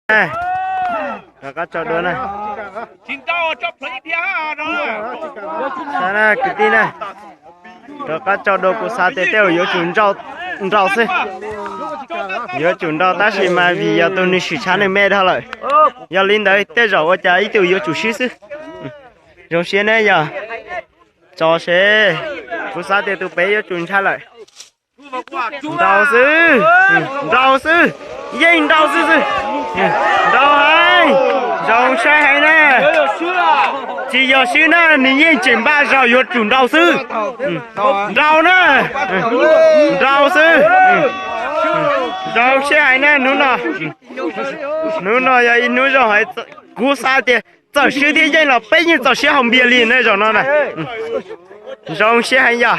Rov qab tso dua na. Saib na kwv tij na, rov qab tso dua, kuv xav tias tej zaum yuav tsum nrau xwb. Yuav tsum nrau tab sis mas vim yog tus nws swm tshav nws me dhau lawm, yog li ntawd tej zaum ua cas ib tug yuav tsum swb xwb. Zoo siab ne yog. Tso seb, kuv xav tias tus pem yuav tsum ntshai lawm. Nrau xwb, nrau xwb, yeej nrau xwb xwb. Nrau heev, zoo siab heev na. Tsis yog swb na, nws yeej tseem npaj zog yuav tsum nrau xwb. Nrau na, nrau xwb. Zoo siab heev na hnub no. Hnub no yog ib hnub zoo heev, kuv xav tias txawm swb thiab yeej los peb yeej txaus siab haus npias li na zaum no na. Zoo siab heev yog.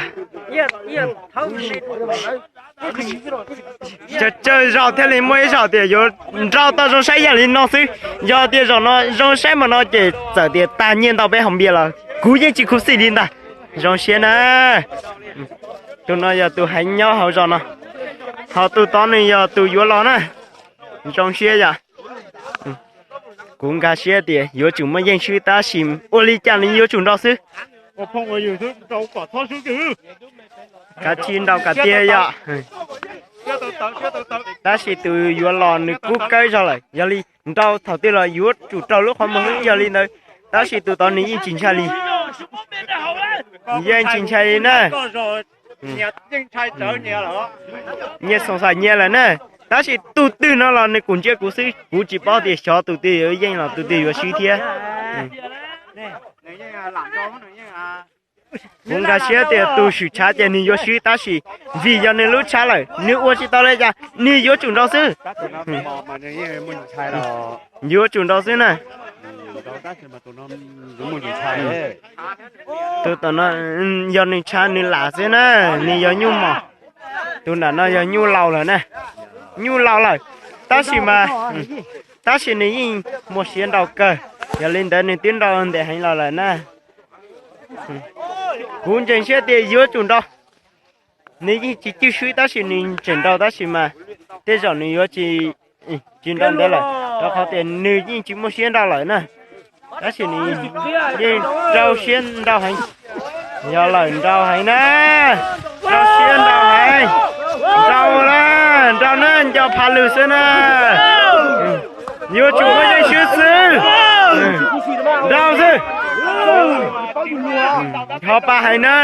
Tsawg tsawg zaus thiaj li muaj ib zaug tias yuav nrau tau zoo saib yam li no xwb. Yog tias zaum no zoo saib npaum no ces txawm tias tag nyiaj ntau peb haus npias los kuv yeej tsis khuv xim li ntag. Zoo siab na. Tus no yog tus heev nyob hauv zos no, ho tus tod nws yog tus yuav los na. Zoo siab yom. Kuv nkag siab tias yuav tsum muaj yeej swb tab sis ua li cas nws yuav tsum nrau xwb. Kav tsij nrau kom tiag yom. Tab sis tus yuav los nws kub kawb zog lawm, yog li nrau thaum twg los yuav tsum raug lub qhov muag xwb, yog li ntawd. Tab sis tus tod nws yeej tsis ntshai li. Yeej tsis ntshai li na. Nyias xoom xaim nyias lawm na. Tab sis tus twg no los nws kuj ntsia kuv xwb, kuv tsis paub tias xyov tus twg yuav yeej los tus twg yuav swb thiab. Kuv nkag siab tias tus swm tshav ces nws yuav swb tab sis vim yog nws lub tshav lawm nws ua tsis tau li cas, nws yuav tsum nrau xwb. Yuav tsum nrau xwb na. Tus tom no yog nws tshav nws lam xwb na, nws yog nyuj mos. Tus nram no yog nyuj laus lawm na, nyuj laus lawm. Tab sis mas, tab sis nws yeej muaj siab nrau kawg, yog li ntawd nws twb nrau ntev heev los lawm na. Kuv ntseeg siab tias yuav tsum nrau. Nws yeej tsis cwj swb tab sis nws tseem nrau tab sis mas tej zaum nws yuav tsis, tsis nrau ntev lawm rau qhov tias nws yeej tsis muaj siab nrau lawm na. Tab sis nws yeej rau siab nrau heev. Yog lawm nrau heev na, rau siab nrau heev. Nrau na, nrau na, nco phav lwm xwb na. Yuav tsum muaj yeej swb xwb. Nrau xwb. Ho pa hais na,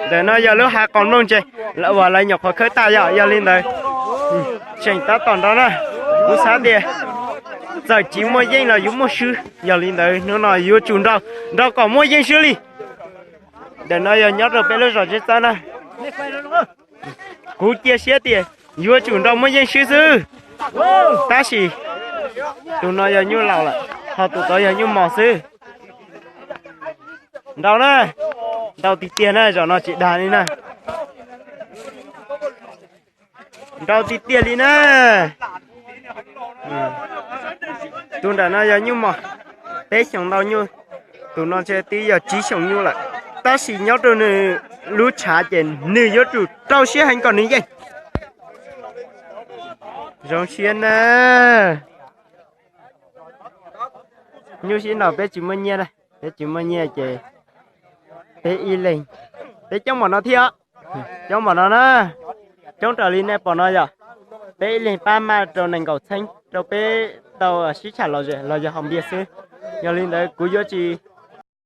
ntawm no yog lub hav qos nplooj ntse uas lawv nyuam qhuav khawb tag yom, yog li ntawd tseem tab tom nrau na. Kuv xav tias txawm tsis muaj yeej los yuav muaj swb, yog li ntawd hnub no yuav tsum nrau, nrau kom muaj yeej swb li. Ntawm no yog nyob rau peb lub zos Zeb Txawb na. Kuv cia siab tias yuav tsum nrau muaj yeej swb xwb. Tab sis tus no yog nyuj laus lawm, ho tus tod yog nyuj mos xwb. Nrau na, nrau tiag tiag na, zaum no tsis dag li na. Nrau tiag tiag li na. Tus nram no yog nyuj mos, peb xyoos ntau nyuj, tus no ntshe twb yog tsib xyoos nyuj lawm. Tab sis nyob rau nws lub tshav ces nws yuav tsum rau siab heev kom nws yeej. Zoo siab na. Nyuj sib nraus peb tsis muaj nyiaj, peb tsis muaj nyiaj ces peb ib leeg, peb coob npaum no thiab, coob npaum no na, coob raws li nej pom no yog, peb ib leeg pab maj rau nees nkaum txheeb rau peb tau sib tsham los zem los yog haus npias xwb. Yog li ntawd kuv yuav tsis